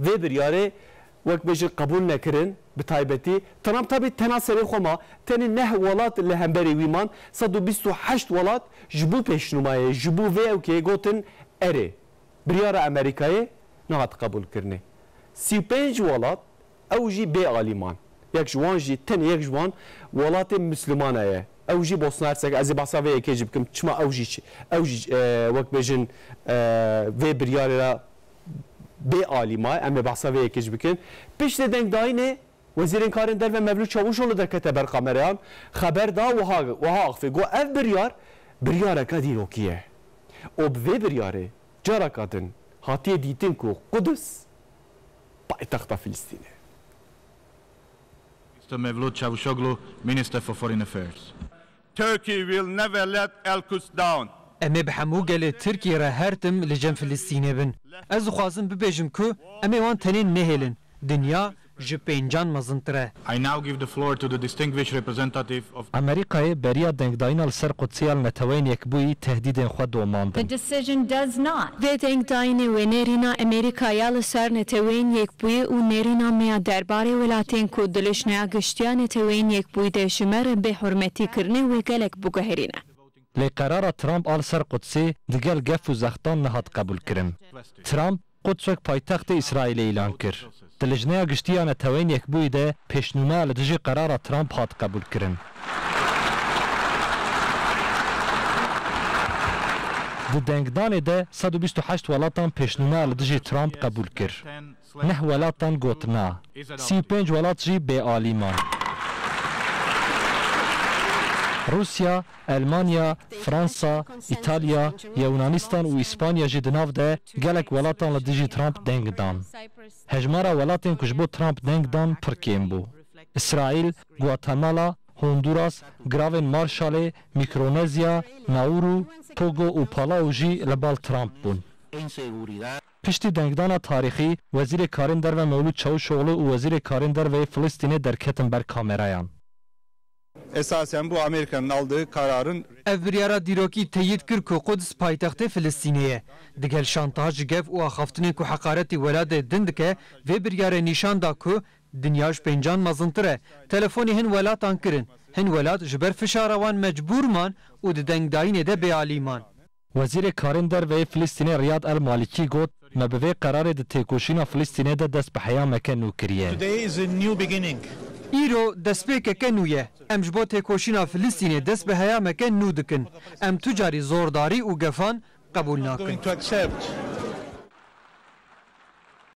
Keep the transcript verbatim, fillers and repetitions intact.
Vê biryarê wek bêjin qebûl nekirin, bi taybetî Trump tabî tena serê xwe ma, tenê neh welat li hemberî wî man, sed û bîst û heşt welat ji bo pêşnûmayê, ji bo vê ewkê gotin erê. Biryara Amerîkayê nehat qebûlkirinê. Sî û pênc welat ew jî bê alî man. Yek ji wan jî, tenê yek ji wan welatê Mislimana ye. Ew jî Bosna Hersek. Ez ê behsa vê yekê jî bikim. Çima ew jî çi-, ew jî, e, wek bêjin, e, vê biryarê re bê alî ma. Em ê behsa vê yekê jî bikin. Piştê dengdayînê Wezîrên Karên Derve Mevlût Çavuşoglu derkete ber kamereyan. Xeber da wiha, wiha axivî. Got, ev biryar, biryareke dîrokî ye. Û bi vê biryarê careka din hatiye dîtin ku Qudus paytexta Filistînê. Mister Mevlut Çavuşoglu, Minister for Foreign Affairs. Turkey will never let Al-Quds down. Em ê bi hemû gelê Tirkiyê re her tim li cem Filistînê bin. Ez dixwazim bibêjim ku em ê wan tenê nehêlin. Dinya ji pêncan mezintir e. I now give the floor to the distinguished representative of Amerîkayê beriya dengdayîna li ser Qudsê ya li Neteweyên Yekbûyî tehdîdên xwe domandin. The decision does not. Vê dengdayînê wê nêrîna Amerîka ya li ser Neteweyên Yekbûyî û nêrîna me ya derbarê welatên ku di Lijneya Giştî ya Neteweyên Yekbûyî de ji me re bêhurmetî kirinê wê gelek biguherîne. Lê qerara Trump a li ser Qudsê digel gef û zextan nehat qebûlkirin. Trump Quds wek paytextê Îsraîlê îlan kir. Di Lijneya Giştî ya Neteweyên Yekbûyî de pêşnûmeya li dijî qerara Trump hat qebûlkirin. Di dengdanê de sed û bîst û heşt welatan pêşnûmeya li dijî Trump qebûl kir. Neh welatan got na. Sî û pênc welat jî bêalî man. Rûsya, Elmanya, Fransa, Îtalya, Yewnanistan û Îspanya jî di nav de gelek welatan li dijî Trump deng dan. Hejmara welatên ku ji bo Trump deng dan pir kêm bû. Îsraîl, Guatemala, Honduras, Giravên Marşalê, Mîkronezya, Nauru, Togo û Palau jî li bal Trump bûn. Piştî dengdana tarîxî, Wezîrê Karên Derve Mewlûd Çavuşoglu û Wezîrê Karên Derve yê Filistînê derketin ber kamerayan. Esasen bu Amerika'nın aldığı kararın Ev biryara dîrokî teyîd kir ku Quds paytextê Filistînê ye. Digel şantaj, gef û axaftinên ku heqaretî welatê din dike, vê biryarê nîşan da ku dinya ji pêncan mezintir e. Telefonê hin welatan kirin. Hin welat ji ber fişara wan mecbûr man û di dengdayînê de bêalî man. Wezîrê Karên Derve yê Filistînê Riyad El Malikî got, me bi vê qerarê di têkoşîna Filistînê de dest bi heyameke nû kiriye. Today is a new beginning. Îro destpêkeke nû ye. Em ji bo têkoşîna Filistînê dest bi heyameke nû dikin. Em tu carî zordarî û gefan qebûl nakin. Going to accept